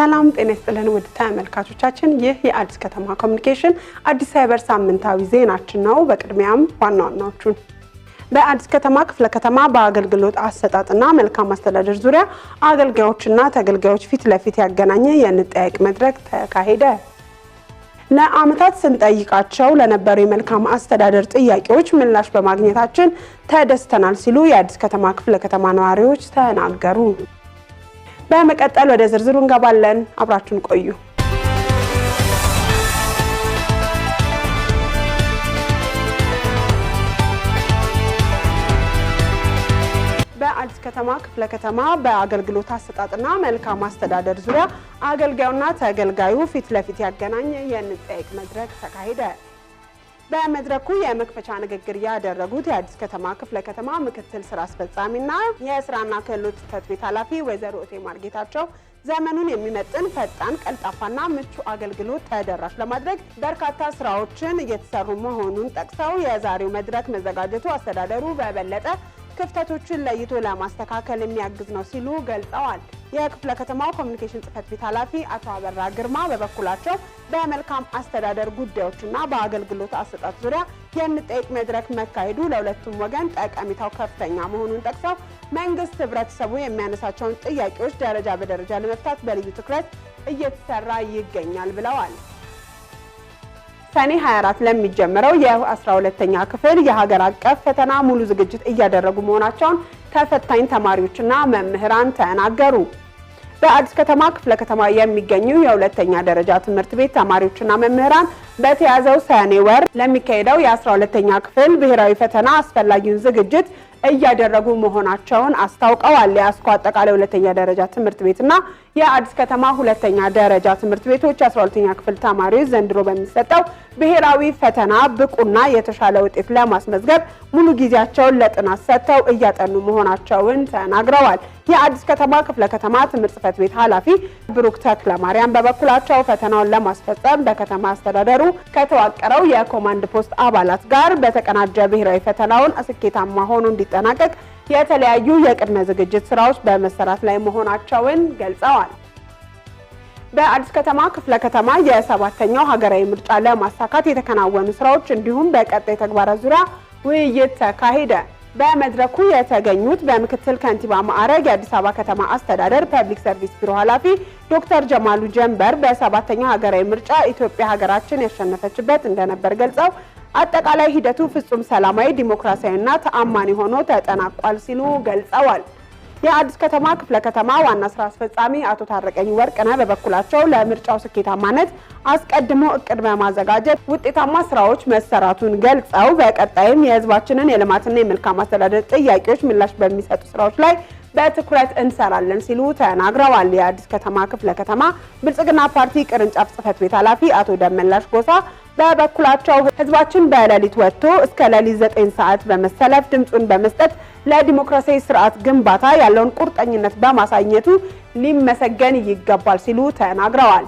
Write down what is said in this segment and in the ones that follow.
ሰላም ጤና ይስጥልን ውድ ተመልካቾቻችን፣ ይህ የአዲስ ከተማ ኮሚኒኬሽን አዲስ ሳይበር ሳምንታዊ ዜናችን ነው። በቅድሚያም ዋና ዋናዎቹን። በአዲስ ከተማ ክፍለ ከተማ በአገልግሎት አሰጣጥና መልካም አስተዳደር ዙሪያ አገልጋዮችና ተገልጋዮች ፊት ለፊት ያገናኘ የንጠያቅ መድረክ ተካሄደ። ለዓመታት ስንጠይቃቸው ለነበሩ የመልካም አስተዳደር ጥያቄዎች ምላሽ በማግኘታችን ተደስተናል ሲሉ የአዲስ ከተማ ክፍለ ከተማ ነዋሪዎች ተናገሩ። በመቀጠል ወደ ዝርዝሩ እንገባለን። አብራችሁን ቆዩ። በአዲስ ከተማ ክፍለ ከተማ በአገልግሎት አሰጣጥና መልካም አስተዳደር ዙሪያ አገልጋዩና ተገልጋዩ ፊት ለፊት ያገናኘ የንጠይቅ መድረክ ተካሄደ። በመድረኩ የመክፈቻ ንግግር ያደረጉት የአዲስ ከተማ ክፍለ ከተማ ምክትል ስራ አስፈጻሚና የስራና ክህሎት ጽሕፈት ቤት ኃላፊ ወይዘሮ እቴማር ጌታቸው ዘመኑን የሚመጥን ፈጣን፣ ቀልጣፋና ምቹ አገልግሎት ተደራሽ ለማድረግ በርካታ ስራዎችን እየተሰሩ መሆኑን ጠቅሰው የዛሬው መድረክ መዘጋጀቱ አስተዳደሩ በበለጠ ክፍተቶችን ለይቶ ለማስተካከል የሚያግዝ ነው ሲሉ ገልጸዋል። የክፍለ ከተማው ኮሚኒኬሽን ጽሕፈት ቤት ኃላፊ አቶ አበራ ግርማ በበኩላቸው በመልካም አስተዳደር ጉዳዮችና በአገልግሎት አሰጣጥ ዙሪያ የንጠይቅ መድረክ መካሄዱ ለሁለቱም ወገን ጠቀሜታው ከፍተኛ መሆኑን ጠቅሰው መንግስት ህብረተሰቡ የሚያነሳቸውን ጥያቄዎች ደረጃ በደረጃ ለመፍታት በልዩ ትኩረት እየተሰራ ይገኛል ብለዋል። ሰኔ 24 ለሚጀምረው የ12ኛ ክፍል የሀገር አቀፍ ፈተና ሙሉ ዝግጅት እያደረጉ መሆናቸውን ተፈታኝ ተማሪዎችና መምህራን ተናገሩ። በአዲስ ከተማ ክፍለ ከተማ የሚገኙ የሁለተኛ ደረጃ ትምህርት ቤት ተማሪዎችና መምህራን በተያዘው ሰኔ ወር ለሚካሄደው የ12ኛ ክፍል ብሔራዊ ፈተና አስፈላጊውን ዝግጅት እያደረጉ መሆናቸውን አስታውቀዋል። የአስኮ አጠቃላይ ሁለተኛ ደረጃ ትምህርት ቤትና የአዲስ ከተማ ሁለተኛ ደረጃ ትምህርት ቤቶች 12ኛ ክፍል ተማሪዎች ዘንድሮ በሚሰጠው ብሔራዊ ፈተና ብቁና የተሻለ ውጤት ለማስመዝገብ ሙሉ ጊዜያቸውን ለጥናት ሰጥተው እያጠኑ መሆናቸውን ተናግረዋል። የአዲስ ከተማ ክፍለ ከተማ ትምህርት ጽሕፈት ቤት ኃላፊ ብሩክ ተክለማርያም በበኩላቸው ፈተናውን ለማስፈጸም በከተማ አስተዳደሩ ከተዋቀረው የኮማንድ ፖስት አባላት ጋር በተቀናጀ ብሔራዊ ፈተናውን ስኬታማ ሆኖ እንዲጠናቀቅ የተለያዩ የቅድመ ዝግጅት ስራዎች በመሰራት ላይ መሆናቸውን ገልጸዋል። በአዲስ ከተማ ክፍለ ከተማ የሰባተኛው ሀገራዊ ምርጫ ለማሳካት የተከናወኑ ስራዎች እንዲሁም በቀጣይ ተግባራት ዙሪያ ውይይት ተካሄደ። በመድረኩ የተገኙት በምክትል ከንቲባ ማዕረግ የአዲስ አበባ ከተማ አስተዳደር ፐብሊክ ሰርቪስ ቢሮ ኃላፊ ዶክተር ጀማሉ ጀንበር በሰባተኛው ሀገራዊ ምርጫ ኢትዮጵያ ሀገራችን ያሸነፈችበት እንደነበር ገልጸው አጠቃላይ ሂደቱ ፍጹም ሰላማዊ፣ ዲሞክራሲያዊና ተአማኒ ሆኖ ተጠናቋል ሲሉ ገልጸዋል። የአዲስ ከተማ ክፍለ ከተማ ዋና ስራ አስፈጻሚ አቶ ታረቀኝ ወርቅነህ በበኩላቸው ለምርጫው ስኬታማነት አስቀድሞ እቅድ በማዘጋጀት ውጤታማ ስራዎች መሰራቱን ገልጸው በቀጣይም የሕዝባችንን የልማትና የመልካም አስተዳደር ጥያቄዎች ምላሽ በሚሰጡ ስራዎች ላይ በትኩረት እንሰራለን ሲሉ ተናግረዋል። የአዲስ ከተማ ክፍለ ከተማ ብልጽግና ፓርቲ ቅርንጫፍ ጽሕፈት ቤት ኃላፊ አቶ ደመላሽ ጎሳ በበኩላቸው ህዝባችን በሌሊት ወጥቶ እስከ ሌሊት 9 ሰዓት በመሰለፍ ድምፁን በመስጠት ለዲሞክራሲያዊ ስርዓት ግንባታ ያለውን ቁርጠኝነት በማሳየቱ ሊመሰገን ይገባል ሲሉ ተናግረዋል።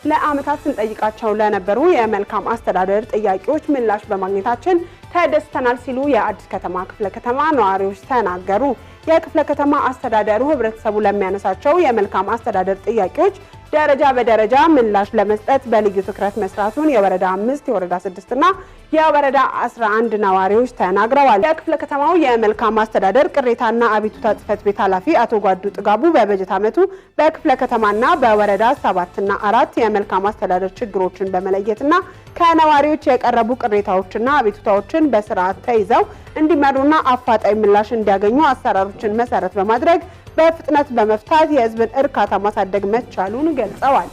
ለዓመታት ስንጠይቃቸው ለነበሩ የመልካም አስተዳደር ጥያቄዎች ምላሽ በማግኘታችን ተደስተናል ሲሉ የአዲስ ከተማ ክፍለ ከተማ ነዋሪዎች ተናገሩ። የክፍለ ከተማ አስተዳደሩ ህብረተሰቡ ለሚያነሳቸው የመልካም አስተዳደር ጥያቄዎች ደረጃ በደረጃ ምላሽ ለመስጠት በልዩ ትኩረት መስራቱን የወረዳ 5፣ የወረዳ 6 እና የወረዳ 11 ነዋሪዎች ተናግረዋል። የክፍለ ከተማው የመልካም አስተዳደር ቅሬታና አቤቱታ ጽሕፈት ቤት ኃላፊ አቶ ጓዱ ጥጋቡ በበጀት ዓመቱ በክፍለ ከተማና በወረዳ 7ና 4 የመልካም አስተዳደር ችግሮችን በመለየትና ከነዋሪዎች የቀረቡ ቅሬታዎችና አቤቱታዎችን በስርዓት ተይዘው እንዲመሩና አፋጣኝ ምላሽ እንዲያገኙ አሰራሮችን መሰረት በማድረግ በፍጥነት በመፍታት የህዝብን እርካታ ማሳደግ መቻሉን ገልጸዋል።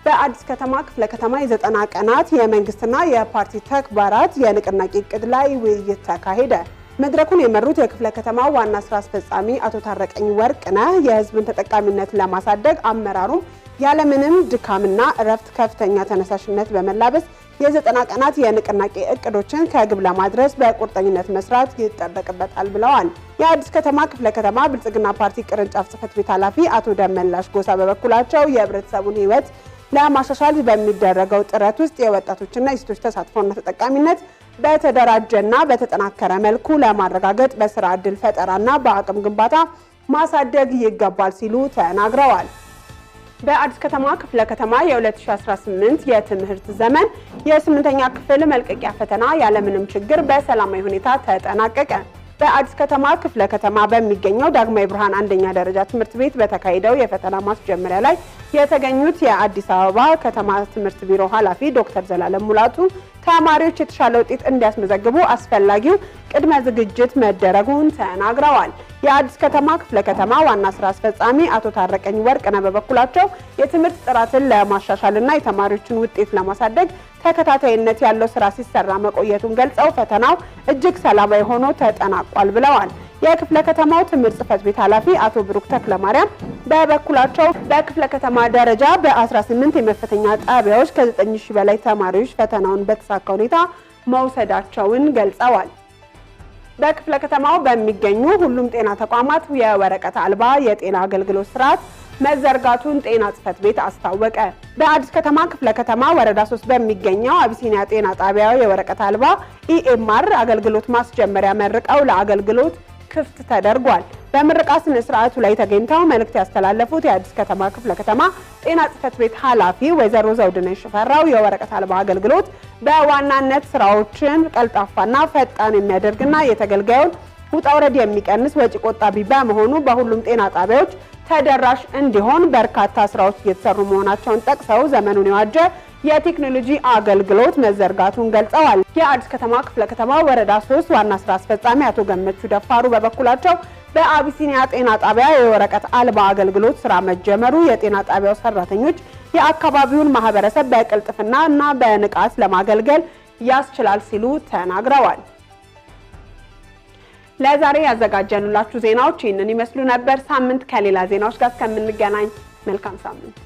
በአዲስ ከተማ ክፍለ ከተማ የ90 ቀናት የመንግስትና የፓርቲ ተግባራት የንቅናቄ እቅድ ላይ ውይይት ተካሄደ። መድረኩን የመሩት የክፍለ ከተማው ዋና ስራ አስፈጻሚ አቶ ታረቀኝ ወርቅነህ የህዝብን ተጠቃሚነት ለማሳደግ አመራሩም ያለምንም ድካምና እረፍት ከፍተኛ ተነሳሽነት በመላበስ የ90 ቀናት የንቅናቄ እቅዶችን ከግብ ለማድረስ በቁርጠኝነት መስራት ይጠበቅበታል ብለዋል። የአዲስ ከተማ ክፍለ ከተማ ብልጽግና ፓርቲ ቅርንጫፍ ጽሕፈት ቤት ኃላፊ አቶ ደመላሽ ጎሳ በበኩላቸው የህብረተሰቡን ህይወት ለማሻሻል በሚደረገው ጥረት ውስጥ የወጣቶችና የሴቶች ተሳትፎና ተጠቃሚነት በተደራጀና በተጠናከረ መልኩ ለማረጋገጥ በስራ ዕድል ፈጠራና በአቅም ግንባታ ማሳደግ ይገባል ሲሉ ተናግረዋል። በአዲስ ከተማ ክፍለ ከተማ የ2018 የትምህርት ዘመን የስምንተኛ ክፍል መልቀቂያ ፈተና ያለምንም ችግር በሰላማዊ ሁኔታ ተጠናቀቀ። በአዲስ ከተማ ክፍለ ከተማ በሚገኘው ዳግማዊ ብርሃን አንደኛ ደረጃ ትምህርት ቤት በተካሄደው የፈተና ማስጀመሪያ ላይ የተገኙት የአዲስ አበባ ከተማ ትምህርት ቢሮ ኃላፊ ዶክተር ዘላለም ሙላቱ ተማሪዎች የተሻለ ውጤት እንዲያስመዘግቡ አስፈላጊው ቅድመ ዝግጅት መደረጉን ተናግረዋል። የአዲስ ከተማ ክፍለ ከተማ ዋና ስራ አስፈጻሚ አቶ ታረቀኝ ወርቅነህ በበኩላቸው የትምህርት ጥራትን ለማሻሻልና የተማሪዎችን ውጤት ለማሳደግ ተከታታይነት ያለው ስራ ሲሰራ መቆየቱን ገልጸው ፈተናው እጅግ ሰላማዊ ሆኖ ተጠናቋል ብለዋል። የክፍለ ከተማው ትምህርት ጽሕፈት ቤት ኃላፊ አቶ ብሩክ ተክለማርያም በበኩላቸው በክፍለ ከተማ ደረጃ በ18 የመፈተኛ ጣቢያዎች ከ9000 በላይ ተማሪዎች ፈተናውን በተሳካ ሁኔታ መውሰዳቸውን ገልጸዋል። በክፍለ ከተማው በሚገኙ ሁሉም ጤና ተቋማት የወረቀት አልባ የጤና አገልግሎት ስርዓት መዘርጋቱን ጤና ጽሕፈት ቤት አስታወቀ። በአዲስ ከተማ ክፍለ ከተማ ወረዳ 3 በሚገኘው አቢሲኒያ ጤና ጣቢያ የወረቀት አልባ EMR አገልግሎት ማስጀመሪያ መርቀው ለአገልግሎት ክፍት ተደርጓል። በምረቃ ስነ ስርዓቱ ላይ ተገኝተው መልእክት ያስተላለፉት የአዲስ ከተማ ክፍለ ከተማ ጤና ጽሕፈት ቤት ኃላፊ ወይዘሮ ዘውድነሽ ሽፈራው የወረቀት አልባ አገልግሎት በዋናነት ስራዎችን ቀልጣፋና ፈጣን የሚያደርግና የተገልጋዩን ውጣ ውረድ የሚቀንስ ወጪ ቆጣቢ በመሆኑ በሁሉም ጤና ጣቢያዎች ተደራሽ እንዲሆን በርካታ ስራዎች እየተሰሩ መሆናቸውን ጠቅሰው ዘመኑን የዋጀ የቴክኖሎጂ አገልግሎት መዘርጋቱን ገልጸዋል። የአዲስ ከተማ ክፍለ ከተማ ወረዳ 3 ዋና ስራ አስፈጻሚ አቶ ገመቹ ደፋሩ በበኩላቸው በአቢሲኒያ ጤና ጣቢያ የወረቀት አልባ አገልግሎት ስራ መጀመሩ የጤና ጣቢያው ሰራተኞች የአካባቢውን ማህበረሰብ በቅልጥፍና እና በንቃት ለማገልገል ያስችላል ሲሉ ተናግረዋል። ለዛሬ ያዘጋጀንላችሁ ዜናዎች ይህንን ይመስሉ ነበር። ሳምንት ከሌላ ዜናዎች ጋር እስከምንገናኝ መልካም ሳምንት።